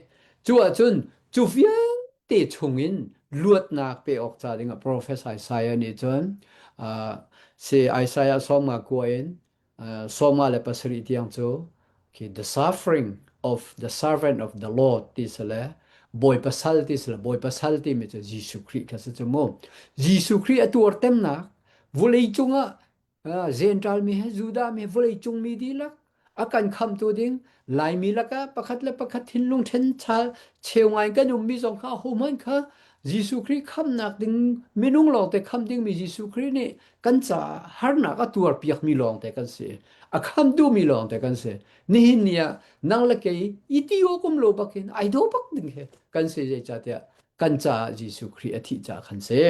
cu ahcun cu vialte chungin luatnak pe awk ca dingah profet Isaiah nih cun, aa, si Isaiah sawmnga kua in, aa, sawmnga le pasarih tiang cu, khi, the suffering of the servant of the Lord ti si le, Bawi pasal ti si le, Bawi pasal timi cu Jesuh Khrih kha si cu mu. Jesuh Khrih a tuartemnak, vulei cungah, aa, Gentile mi he, Judah mi he, vulei cungmi dihlak a kan khamhtu ding, Laimi lakah pakhat le pakhat thinlung ṭhen chal cheu ngai kan ummi zong kha, ahohmanh kha Jesuh Khrih khamhnak ding minung lawngte khamh dingmi Jesuh Khrih nih kan caah harnak a tuarpiakmi lawngte kan si. A khamh duhmi lawngte kan si. Nihin ni ah nang le kei i ti awk um lo bakin aa dawh bak ding he kan si, zeicahtiah kan caah Jesuh Khrih a thih caah khan si.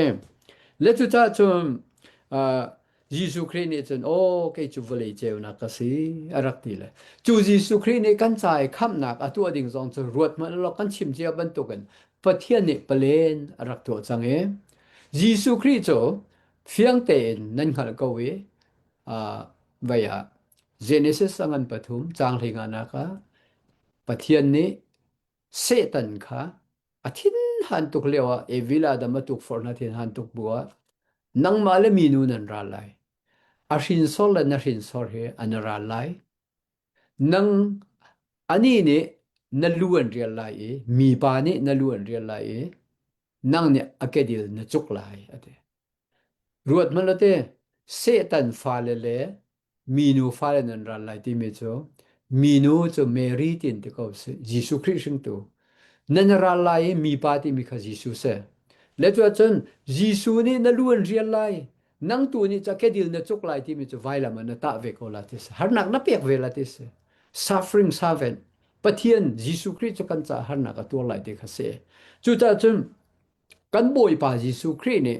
Le cucaah cun, aa, Jesuh Khrih nih cun, aw, kei cu vulei ceunak ka si, a rak ti le. Cu Jesuh Khrih nih kan ca i khamhnak a tuah ding zong cu ruat hmanh law kan chim cia bantukin Pathian nih palen a rak tuah cang i, Jesuh Khrih cu fiang tein nan hngalh ko i, aa, vei ah Genesis a ngan pathum, cang hleinganak ah Pathian nih Satan kha a thin han tuk lio ah, Evi le Adam a tukforh hna thin han tuk bu ah, nangmah le minu nan ral lai. A hrinsor le na hrinsor hi an ral lai. Nang, anih nih na lu an rial lai i, mipa nih na lu an rial lai i, nang nih a kedil na cuk lai, a ti. Ruat hmanh lo te, Satan fale le minu fale nan ral lai timi cu, minu cu Mary tin ti ko si, Jesuh Khrih hringtu. Nan ral lai i mipa timi kha Jesuh si. Le cu ahcun Jesuh nih na lu an rial lai, nang tu nih ca kedil na cuk lai timi cu vailam ah na tah ve ko la ti si. Harnak na pek ve la ti si. Suffering servant. Pathian Jesuh Khrih cu kan caah harnak a tuar lai ti kha si. Cucaah cun kan Bawipa Jesuh Khrih nih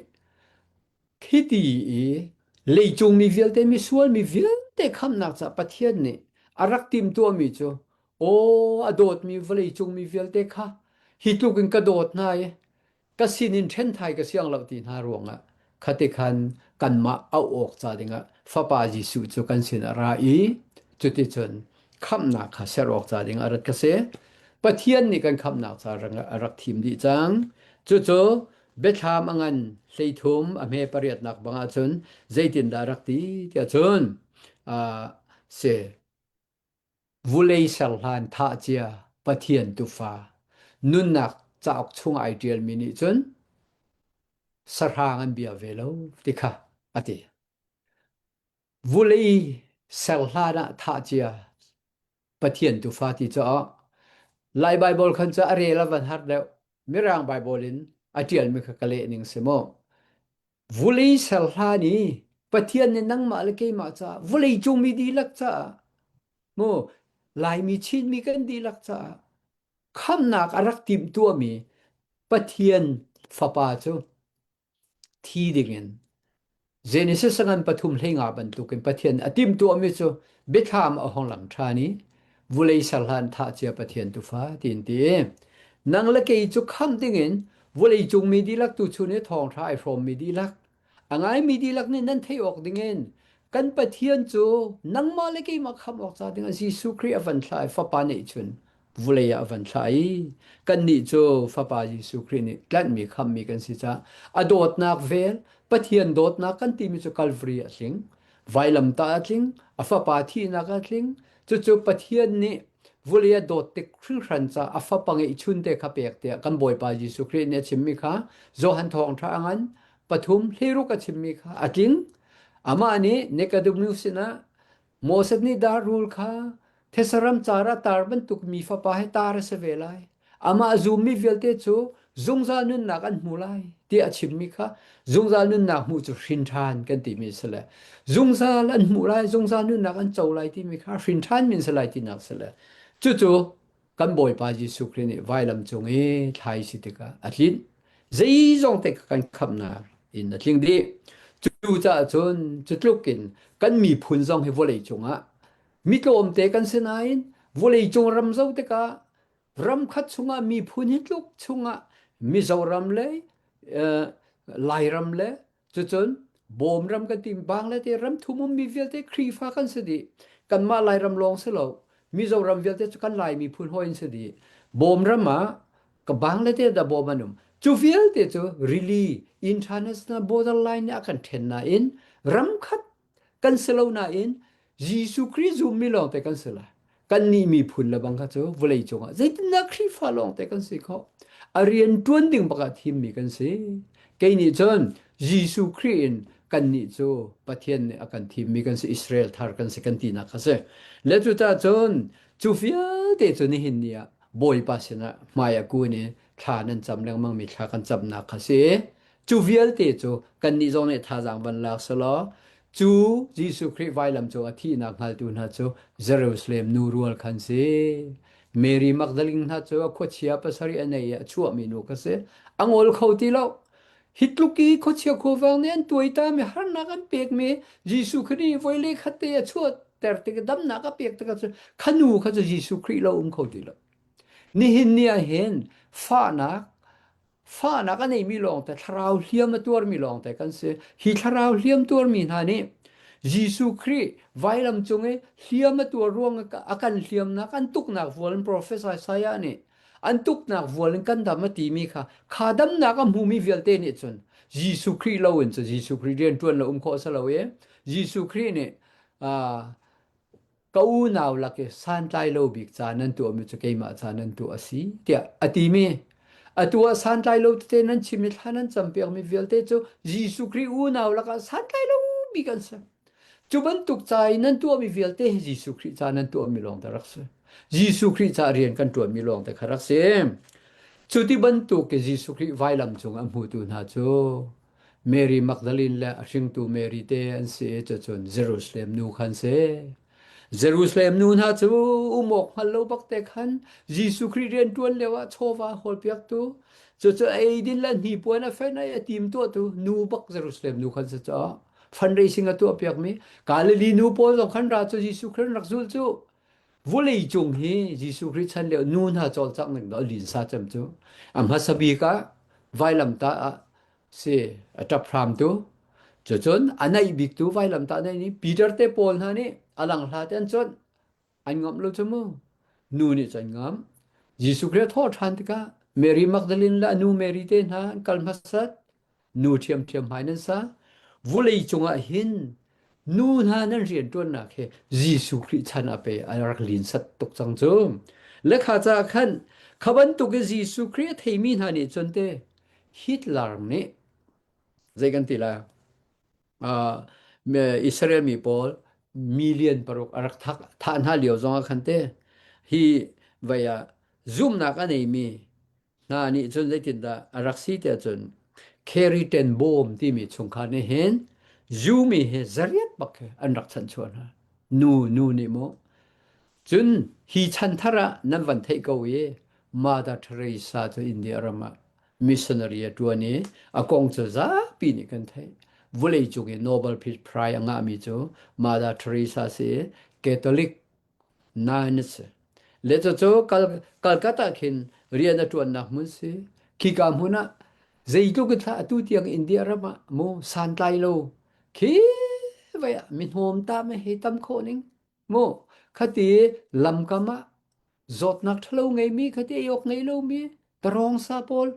hiti i leicungmi vialte, misual mi vialte khamhnak caah Pathian nih a rak timtuahmi cu, aw, a dawtmi vawleicungmi vialte kha hi tlukin ka dawt hna i ka sinin ṭhenthai ka siang lo ti hna ruangah khati khan kanmah auh awk ca dingah Fapa Jesuh cu kan sin a ra i cuticun khamhnak kha ser awk ca dingah a rat ka si. Pathian nih kan khamhnak ca rang a rak thim dih cang. Cucu Biathlam a ngan hleithum a hme pariatnak bang ahcun zeitindah a rak ti tiah cun, aa, si. Vulei serhlan thah cia Pathian tufa nunnak cauk chungah aa ṭialmi nih cun sahrang an bia ve lo ti kha a ti. Vulei serhlan ah thah cia Pathian tufa ti caah Lai Baibal khan cu a rel a van har deuh. Mirang Baibal in a ṭialmi kha ka leh ning si maw? Vulei serhlan i Pathian nih nangmah le keimah caah, vulei cungmi dihlak caah, mu, Laimi Chinmi kan dihlak caah khamhnak a rak timhtuahmi Pathian Fapa cu thi dingin Genesis a ngan pathum hleinga bantukin Pathian a timhtuahmi cu Biathlam a hong lang ṭhan i, vulei serhlan thah cia Pathian tufa, tiin ti i, nang le kei cu khamh dingin vulei cungmi dihlak tu chun i thawngṭha aa hrawmmi dihlak, a ngaimi dihlak nih nan theih awk dingin kan Pathian cu nangmah le keimah khamh awk ca dingah Jesuh Khrih a van thlah i Fapa neih chun vulei ah a van thlah i, kannih cu Fapa Jesuh Khrih nih tlanhmi, khamhmi kan si caah a dawtnak vel, Pathian dawtnak kan timi cu Calvary ah a tling, vailam ta ah a tling, a Fapa thihnak ah a tling. Cucu Pathian nih vulei a dawt tik hringhran caah a Fapa ngeihchun te kha pek tiah kan Bawipa Jesuh Khrih nih a chimmi kha Johan thawngṭha a ngan pathum hleiruk a chimmi kha a tling. Amah nih Nicodemus sinah Moses nih dar rul kha thetse ram car ah tar bantuk mi Fapa he tar a si ve lai. Amah a zummi vialte cu zungzal nunnak an hmu lai, tiah a chimmi kha zungzal nunnak hmuh cu hrinṭhan kan timi a si le zungzal an hmuh lai, zungzal nunnak an co lai timi kha hrinṭhan min si lai tinak a si le. Cucu kan Bawipa Jesuh Khrih nih vailam cung i thlai si tikah a tlinh. Zeizong te kha kan khamhnak in a tling dih. Cucaah cun cutluk in kan miphun zong hi vawlei cungah mi tlawmte kan si nain, vawlei cung ram zo tikah ram khat chungah miphun hi tluk chungah Mizoram le, eh, Lairam le, cucun Bawmram kan ti, Bangladesh ram thum um mi vialte Khrihfa kan si dih. Kanmah Lairam lawng si lo, Mizoram vialte cu kan Lai miphun hawi an si dih. Bawmram ah ka Bangladesh dah bawm an um. Cu vialte cu rili international border line nih a kan ṭhen nain ram khat kan si lo nain Jesuh Khrih zummi lawngte kan si lai. Kannih miphun le bang kha cu vawlei cungah zeitindah Khrihfa lawngte kan si khawh? A rian ṭuan ding bakah thimmi kan si. Kei nih cun Jesuh Khrih in kannih cu Pathian nih a kan thimmi kan si, Israel thar kan si kan tinak kha si. Le cucaah cun cu vialte cu nihin ni ah Bawipa sinah hmai a kun i thla nan cam lengmangmi thla kan camnak kha si. Cu vialte cu kannih zong nih thazaang van lak seh law, cu Jesuh Khrih vailam cung a thihnak hngaltu hna cu Jerusalem nu rual khan si. Mary Magdalene hna cu a khuachia pasarih a nei i a chuahmi nu kha si. A ngol kho ti lo. Hi tluk i khuachia khuavang nih an tuai ta mi, harnak an pekmi, Jesuh Khrih nih voi le khat te a chuahter tik, damnak a pek tikah cu kha nu kha cu Jesuh Khrih lo um kho ti lo. Nihin ni ah hin fahnak, fahnak a neimi lawngte, thlarau hliam a tuarmi lawngte kan si. Hi thlarau hliam tuarmi hna nih Jesuh Khrih vailam cung i hliam a tuar ruang a kan hliamnak, an tuknak vual in profet Isaiah nih an tuknak vual in kan dam a timi kha, kha damnak a hmumi vialte nih cun Jesuh Khrih lo in cu, Jesuh Khrih rianṭuan lo um khawh a si lo i, Jesuh Khrih nih, aa, ka unau lak i santlai lo bik ca nan tuahmi cu keimah ca nan tuah a si, tiah a timi. Atu ah santlai lo tete nan chimmi, thla nan campiakmi vialte cu Jesuh Khrih unau lakah santlai lo bik an si. Cu bantuk ca i nan tuahmi vialte hi Jesuh Khrih ca nan tuahmi lawngte rak si. Jesuh Khrih ca rian kan ṭuanmi lawngte kha rak si. Cuti bantuk i Jesuh Khrih vailam cung a hmutu hna cu Mary Magdalene le a hringtu Mary te an si, cucun Jerusalem nu khan si. Jerusalem nu hna cu um awk hngal lo bak te khan Jesuh Khrih rianṭuan lio ah chawva hawl piaktu, cucu a eidin le hnipuan a fen a tim tuahtu nu bak Jerusalem nu khan si caah fundraising a tuah piakmi Galilee nu pawl zong khan ra cu Jesuh Khrih an rak zulh cu. Vulei cung hi Jesuh Khrih chan lio nu hna cawlcangh ning dawh a linsa cem cu. A hmasa bik ah vailamtah ah si a ṭap hram tu. Cucun a naih bik tu vailamtah naih nih Peter te pawl hna nih a lang hla te an cuanh. An ngamh lo cu mu. Nu nih cu an ngamh. Jesuh Khrih a thawh ṭhan tikah Mary Magdalene le a nu Mary te hna an kal hmasat. Nu ṭhiamṭhiam hmai nan sa. Vulei cungah hin nu hna nan rianṭuannak hi Jesuh Khrih chan a pe a rak linsat tuk cang cu. Le kha caah khan kha bantuk i Jesuh Khrih a theimi hna nih cun te Hitler nih zei kan ti lai? Aa, mi-, Israel mi pawl million paruk a rak thah, thah hna lio zongah khan te hi vai ah zumhnak a neimi hna nih cun zeitindah a rak si ti ahcun Corrie ten Boom timi chungkhar nih hin Jew mi hi zariat bak hi an rak chanhchuah hna. Nu, nu nih maw? Cun hi chanthar ah nan van theih ko i Mother Teresa cu India ram ah missionary a ṭuan i a kong cu zapi nih kan theih. Vulei cung i Nobel Peace Prize a ngahmi cu Mother Teresa si i Catholic nun a si. Le cucu Kal-, Calcutta khin rian a ṭuannak hmun si. Khika hmun ah zeitluk i thlah atu tiang India ram ah mu santlai lo. Khi vai ah mi hnawm ta me he tam khawh ning. Mu, khati lamkam ah zawtnak ṭhalo ngeimi, khati ei awk ngei lomi, tarawngsa pawl,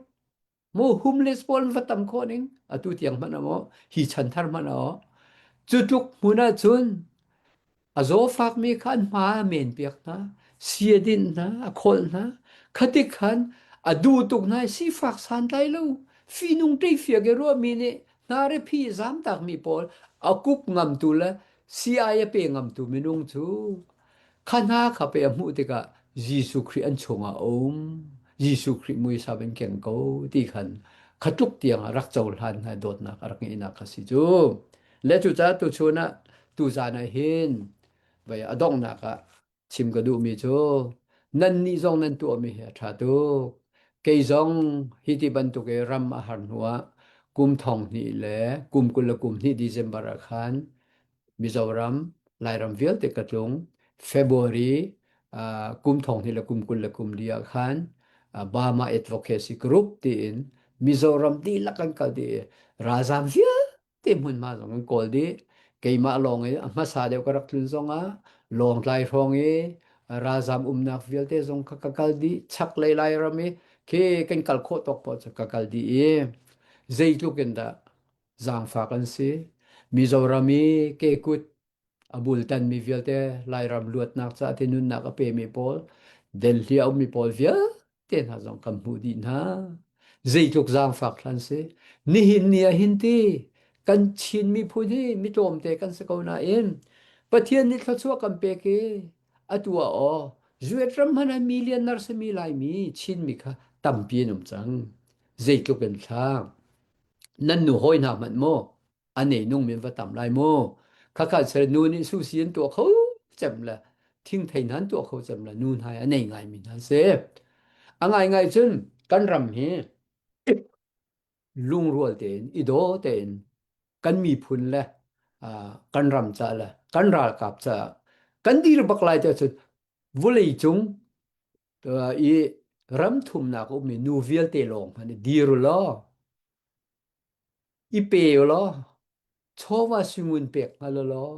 mu, homeless pawl va tam khawh ning, atu tiang hmanh ah maw, hi chanthar hmanh ah maw. Cutluk hmun ah cun a zawfakmi kha an hma a menpiak hna, si a dinh hna, a kholh hna. Khatik khan a duh tuk hna i sifak santlai lo, fihnung ṭeifiak i ruahmi nih hna rephi zamtakmi pawl a kup ngamtu le si-ai a pe ngamtu minung cu kha hna kha pe a hmuh tikah Jesuh Khrih an chungah a um. Jesuh Khrih muisa in keng ko ti khan kha tluk tiang a rak cohlan hna dawtnak a rak ngeihnak kha si cu. Le cucaah tuchun ah tuzan ah hin vai a donghnak ah chim ka duhmi cu nannih zong nan tuahmi hi a ṭha tuk. Kei zong hiti bantuk i ram a har hnuah kum thong hnih le kum kul le kum hnih December ah khan Mizoram, Lairam vialte ka tlung. February, aa, kum thong hnih le kum kul le kum li ah khan, aa, Burma Advocacy Group tiin Mizoram dihlak kan kal dih i ralzam vialte hmunhma zong kan kawl dih. Keimah lawng i a hmasa deuh ka rak tlun zongah lawngtlai hrawng i ralzam umnak vialte zong kha ka kal dih. Chaklei Lairam i khi kan kal khawh tawk paoh cu ka kal dih i zeitluk in dah zaangfak an si. Mizoram i ke kut a bultanmi vialte Lairam luatnak caah te nunnak a pemi pawl, Delhi a ummi pawl vialte hna zong kan hmuh dih hna. Zeitluk zaangfak hlan si. Nihin ni ah hin ti kan Chin miphun hi mi tlawmte kan si ko nain Pathian nih thluachuah kan pek i atu ah aw, Zuet ram hmanh ah millionaire simi Laimi Chin mi kha tampi an um cang. Zeitluk in thla. Nan nu hawi hna hmanh maw? A nei nung min va tam lai mu. Khakhan seh nu nih susi an tuah kho cem le, thingthei hna an tuah kho cem le, nu hna hi a nei ngai mi hna an si. A ngaingai cun kan ram hi lungrual tein, i daw tein, kan miphun le, aa, kan ram ca le, kan ralkap ca, kan dir bak lai te cun, vulei cung, aa, i ram thumnak a ummi nu vialte lawng hmanh i dir u law, i pe u law, chawva singun pek hngal u law,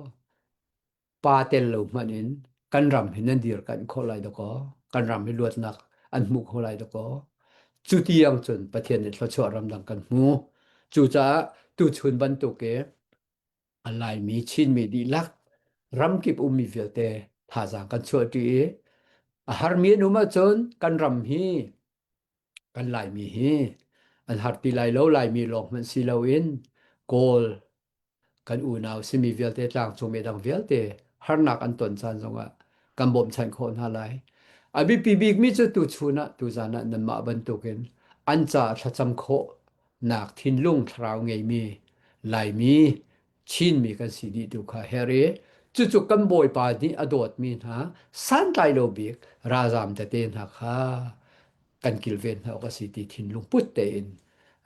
pa tel lo hmanh in kan ram hi nan dir kan khawh lai dakaw, kan ram hi luatnak an hmuh kho lai dakaw. Cutiang cun Pathian nih thluachuah ramdang kan hmu. Cucaah tuchun bantuk i a Laimi, Chinmi dihlak ramkip ummi vialte thazaang kan chuah ṭi i a harmi an um ahcun kan ram hi kan Laimi hi an har ti lai lo, Laimi lawng hmanh si loin Kawl kan unau simi vialte, tlangcungmi dang vialte harnak an ton caan zongah kan bawmhchanh khawh hna lai. A biapi bikmi cu tuchun ah, tuzan ah nanmah bantukin an caah thlacam khawhnak thinlung thlarau ngeimi Laimi, Chinmi kan si dih tu kha herh i, cucu kan Bawipa nih a dawtmi hna santlai lo bik ralzaam tete hna kha kan kilven hna awk a si ti thinlung put tein,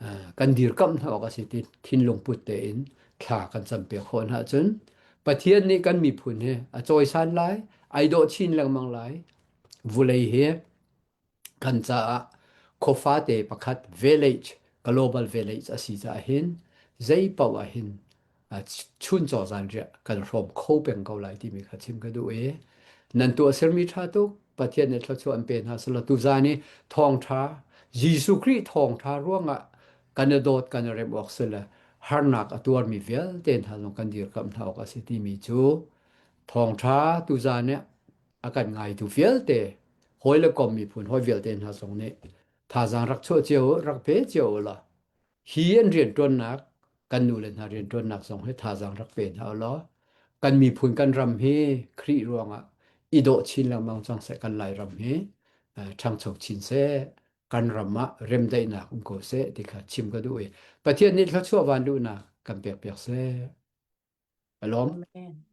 aa, kan dirkamh hna awk a si ti thinlung put tein thla kan campek khawh hna cun, Pathian nih kan miphun he a cawisan lai, aa dawh chin lengmang lai. Vulei hi kan caah khuafate pakhat village, global village a si caah hin zeipaoh ah hin, aa, chun cawzan riah kan hrawm kho peng ko lai timi kha chim ka duh i, nan tuah sermi ṭha tuk, Pathian nih thluachuah an pe hna seh law, tuzan i thawngṭha, Jesuh Khrih thawngṭha ruangah kan i dawt, kan i rem awk si le, harnak a tuarmi vialte hna zong kan dirkamh hna awk a si timi cu thawngṭha tuzan i a kan ngaitu vialte, hawi le kom miphun hawi vialte hna zong nih thazaang rak chuah cio u, rak pe cio u law, hi an rianṭuannak, kan nu le hna rianṭuannak zong hi thazaang rak pe hna u law, kan miphun, kan ram hi Khrih ruangah i dawh chin lengmang cang seh, kan Lairam hi, eh, ṭhangcho chin seh, kan ram ah remdaihnak um ko seh ti kha chim ka duh i, Pathian nih thluachuah, van duhnak kan pekpiak seh. A lawm. Amen.